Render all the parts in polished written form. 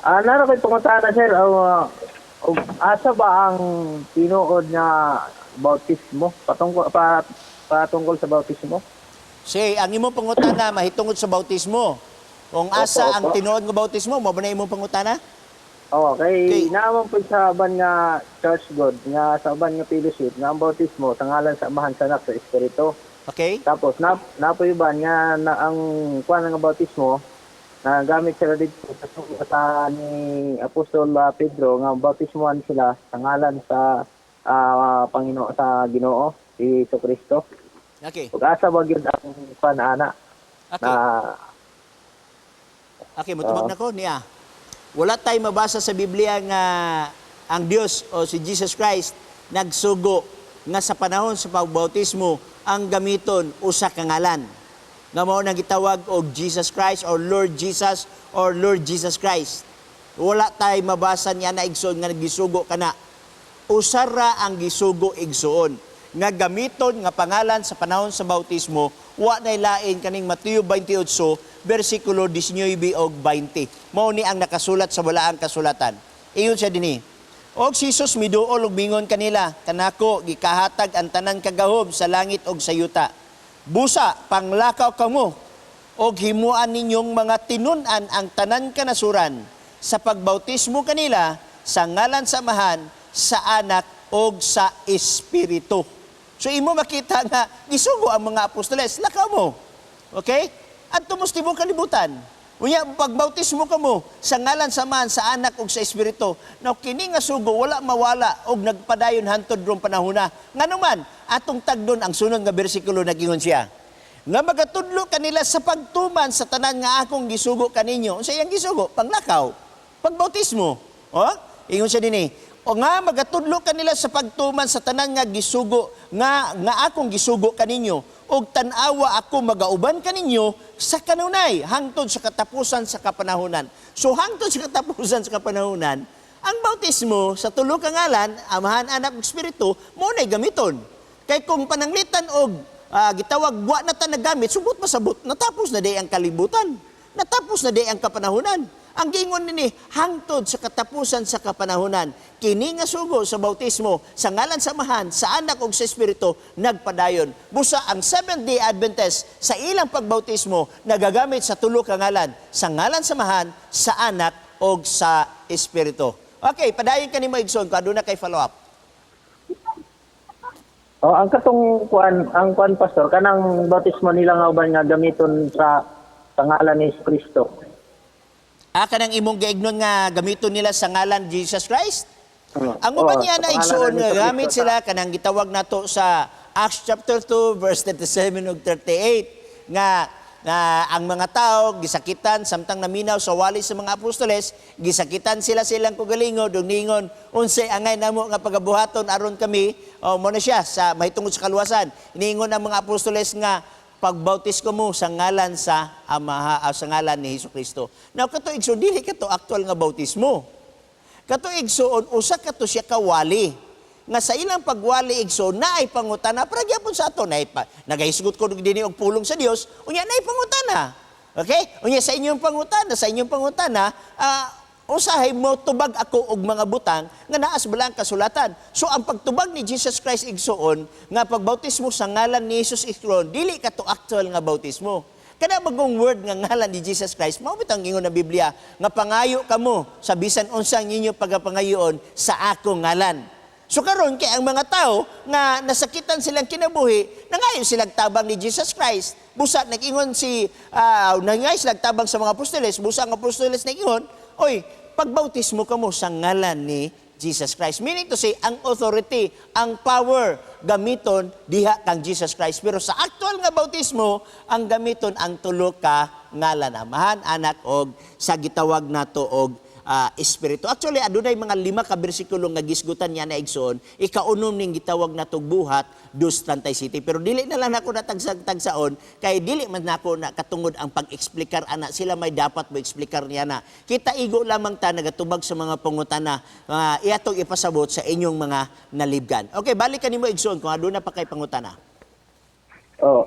Nara ko'y pangutana, sir. Asa ba ang tinuod nga bautismo? Patungkol sa bautismo? Say, ang imong pangutana mahitungod sa bautismo. Kung asa ang Opo. tinuod nga bautismo, mao ba na imong pangutana? Oo, kay naaman po sa uban nga church God, nga sa uban nga fellowship, nga ang bautismo sa ngalan sa Amahan, sa Anak, sa Espiritu. Tapos napoy uban nga na ang kuan nga bautismo na gamit sila dito sa ni Apostol Pedro nga bautismoan sila sa ngalan sa Panginoon, sa Ginoo si Kristo. Ug asa ba gyud ang kuan ana na? Okay, mutubag na ko niya. Wala tay mabasa sa Biblia nga ang Dios o si Jesus Christ nagsugo nga sa panahon sa pagbautismo ang gamiton usa ka ngalan nga mao nang gitawag og Jesus Christ or Lord Jesus or Lord Jesus Christ. Wala tay mabasa niya na, igsoon, nga nagisugo kana. Usara ang gisugo, igsoon, nga gamiton nga pangalan sa panahon sa bautismo, wa nay lain kaning Mateo 28 bersikulo 19 og 20. Mao ni ang nakasulat sa balaang kasulatan. Iyon siya dinhi: "Og si Jesus miduol og mingon kanila, 'Kanako gikahatag ang tanan kagahom sa langit og sa yuta. Busa panglakaw kamo og himuan ninyong mga tinun-an ang tanan kanasuran sa pagbautismo kanila sa ngalan sa Amahan, sa Anak og sa Espiritu.'" So imo makita nga gisugo ang mga apostoles, lakaw mo. Okay? Adto mo sa tibuok kalibutan. Unya pagbautismo kamo sa ngalan sa Amahan, sa Anak ug sa Espiritu. Now kini nga sugo wala mawala og nagpadayon hantod rong panahona. Ngano man atong tagdon ang sunod nga bersikulo, nagingon siya nga magatudlo kanila sa pagtuman sa tanan nga akong gisugo kaninyo. Unsa iyang gisugo? Panglakaw. Pagbautismo. Oh? Ingon siya dinhi: "O nga magatudlo kanila sa pagtuman sa tanan nga gisugo nga nga akong gisugo kaninyo, ug tan-awa, ako magauban kaninyo sa kanunay hangtod sa katapusan sa kapanahunan." So hangtod sa katapusan sa kapanahunan, ang bautismo sa tulo ka ngalan, Amahan, Anak ug Espiritu, mao nay gamiton. Kay kung pananglitan og gitawag wa na ta nagamit, subot masabot, natapos na diay ang kalibutan. Natapos na diay ang kapanahunan. Ang giingon nini, hangtod sa katapusan sa kapanahunan. Kini nga sugo sa bautismo sa ngalan sa Amahan, sa Anak ug sa Espiritu nagpadayon. Busa ang Seventh-day Adventist sa ilang pagbautismo nagagamit sa tulo ka ngalan, sa ngalan sa Amahan, sa Anak ug sa Espiritu. Okay, padayon kanimo, igsoon, kung aduna kay follow up. Oh, ang katong kuan, ang kuan, pastor, kanang bautismo nila nga uban nga gamiton sa ngalan ni Kristo. Ah, kanang imong giignon nga gamiton nila sa ngalan Jesus Christ? Oo. Ang uban Oo, niya na sa pangalan igsoon ni nga Jesucristo gamit sila kanang gitawag nato sa Acts chapter 2 verse 37 ug 38 nga na ang mga tao gisakitan samtang naminaw sa wali sa mga apostoles, gisakitan sila silang kugalingon ug ningon, "Unsay angay namo nga pagabuhaton aron kami o mo na siya sa mahitungod sa kaluwasan?" Niingon ang mga apostoles nga pagbautis ko mo sa ngalan sa Amaha, sa ngalan ni Hesus Kristo. Now kato, igsoon, dili kato aktual nga bautismo. Kato, igsoon, usa kato siya kawali. Nga sa ilang pagwali, igsoon, naay pangutana, para gyapon sa ato, naay pa, nagahisgot ko dinhi og pulong sa Dios, unya naay pangutana. Okay? Unya sa inyong pangutana, usahay mo tubag ako og mga butang nga naa sa balaang kasulatan. So ang pagtubag ni Jesus Christ, igsoon, nga pagbautismo sa ngalan ni Jesus igsoon, dili kato actual nga bautismo. Kana bagong word nga ngalan ni Jesus Christ, mao bitang ingon ng Biblia nga pangayo kamo sa bisan unsang inyo pagapangayoon sa akong ngalan. So karon kay ang mga tao nga nasakitan silang kinabuhi, nangayo silang tabang ni Jesus Christ. Busa nag-ingon si nangayo silang tabang sa mga apostoles, busa ang apostoles nag-ingon, "Oy, pagbautismo kamo sa ngalan ni Jesus Christ." Meaning to say, ang authority, ang power, gamiton diha kang Jesus Christ. Pero sa actual nga bautismo, ang gamiton ang tulo ka ngalan, Amahan, Anak, og sa gitawag nato og Espiritu. Actually, adunay mga lima ka bersikulo nga gisgutan niya na, igsoon. Ikaunom ning gitawag natog Buhat 2:37. Pero dili na lang nako na tagsag-tagsaon kay dili man nako na katungod ang pag-eksplikar ana, sila may dapat mo eksplikar niya na. Kita igo lamang ta nagatubag sa mga pangutana iatong ipasabot sa inyong mga nalibgan. Okay, balik kanimo, igsoon, kung aduna pa kay pangutana. Oh.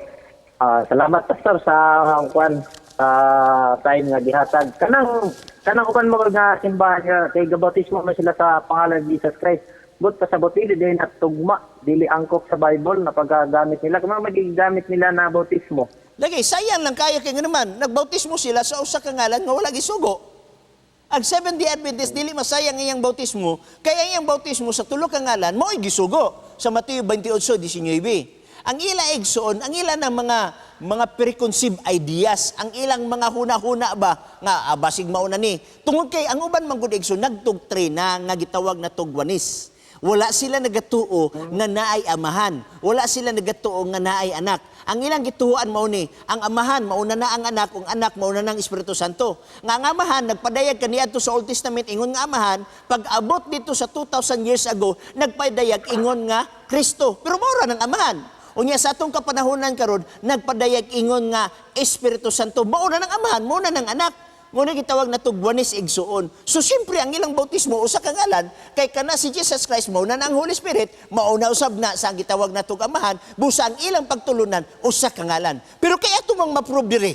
Salamat, pastor, sa kuan. Sa time nga gihatag kanang kanang uban mo nga simbahan nga kay gabautismo man sila sa pangalan ni Jesus Christ, but pasabot dili din na tugma, dili angkop sa Bible na paggamit nila kung magigamit nila na bautismo. Lagi, sayang lang kayo kay nga naman, nagbautismo sila sa usa ka ngalan nga wala gisugo. Ang Seventh-day Adventist dili masayang iyang bautismo, kay ang iyang bautismo sa tulo ka ngalan mao'y gisugo sa Mateo 28:19. Ang ila, igsoon, ang ila ng mga preconceived ideas, ang ilang mga huna-huna ba nga basig mauna ni. Tungod kay ang uban man gud, igsoon, nagdoktrina nga gitawag na tugwanis. Wala sila nagatuo nga naay Amahan. Wala sila nagatuo nga naay Anak. Ang ilang gituoan mao ni, ang Amahan mauna na ang Anak, ug Anak mauna na ang Espiritu Santo. Nga ang Amahan nagpadayag kaniadto sa Old Testament ingon nga Amahan, pag abot dito sa 2000 years ago, nagpadayag ingon nga Kristo. Pero mao ra ng Amahan. Unya sa atong kapanahonan karon, nagpadayag ingon nga Espiritu Santo. Mao na ng Amahan, mao na ng Anak. Mao na gitawag na tugwanis, igsuon. So siyempre ang ilang bautismo usa ka ngalan kay kana si Jesus Christ mao na ang Holy Spirit, mao na usab na sa ang gitawag na Amahan, busa ang ilang pagtulunan usa ka ngalan. Pero kay ato mang ma-prove diri.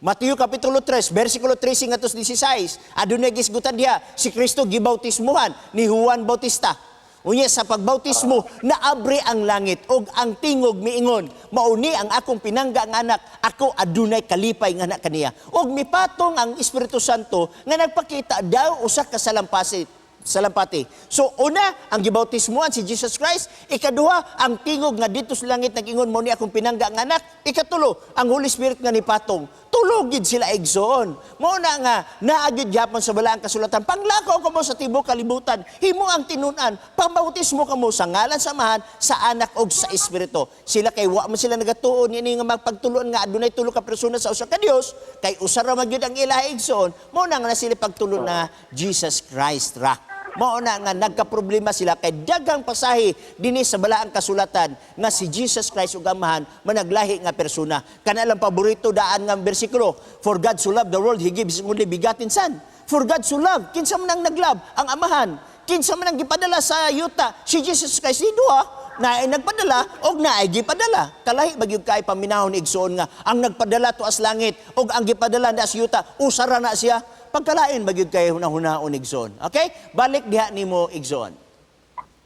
Mateo Kapitulo 3, versikulo 13 ngadto 16, adunay gisgutan diha, si Kristo gibautismuhan ni Juan Bautista. Unya sa pagbautismo, naabri ang langit ug ang tingog miingon, "Mauni ang akong pinangga nga anak, ako adunay kalipay nga anak kaniya." Ug mipatong ang Espiritu Santo nga nagpakita daw usa ka salampasi salampati. So una, ang gibautismuhan si Jesus Christ. Ikaduha, ang tingog nga dito sa langit nag-ingon, "Mao ni akong pinangga nga anak." Ikatulo, ang Holy Spirit nga nipatong. Tulo gid sila, igsoon. Mao na nga naa gyud gyapon sa Balaang Kasulatan. Panglakaw kamo sa tibuok kalibutan, himo ang tinun-an, pambautismo kamo sa ngalan sa Amahan, sa Anak ug sa Espiritu. Sila kay wa man sila nagatuon ini nga magpagtuluan nga adunay tulo ka persona sa usa ka Dios, kay usa ra man gyud ang ilaha, igsoon. Mao na nga na sila pagtulon na Jesus Christ ra. Mao na nga nagkaproblema sila kay daghang pasahe dinhi sa Balaang Kasulatan nga si Jesus Christ ug Amahan managlahi nga persona. Kana lang paborito daan nga bersikulo, "For God so loved the world, He gave His only begotten Son." For God so loved, kinsa man ang naglove? Ang Amahan. Kinsa man ang gipadala sa yuta? Si Jesus Christ. Di duha, naay nagpadala og naay gipadala. Kalahi ba gyud kay paminahon, igsoon, nga ang nagpadala tuas langit og ang gipadala na sa yuta, usa ra na siya? Pagkalain ba gyud kay hunahunahon, igsoon. Okay? Balik diha nimo, igsoon.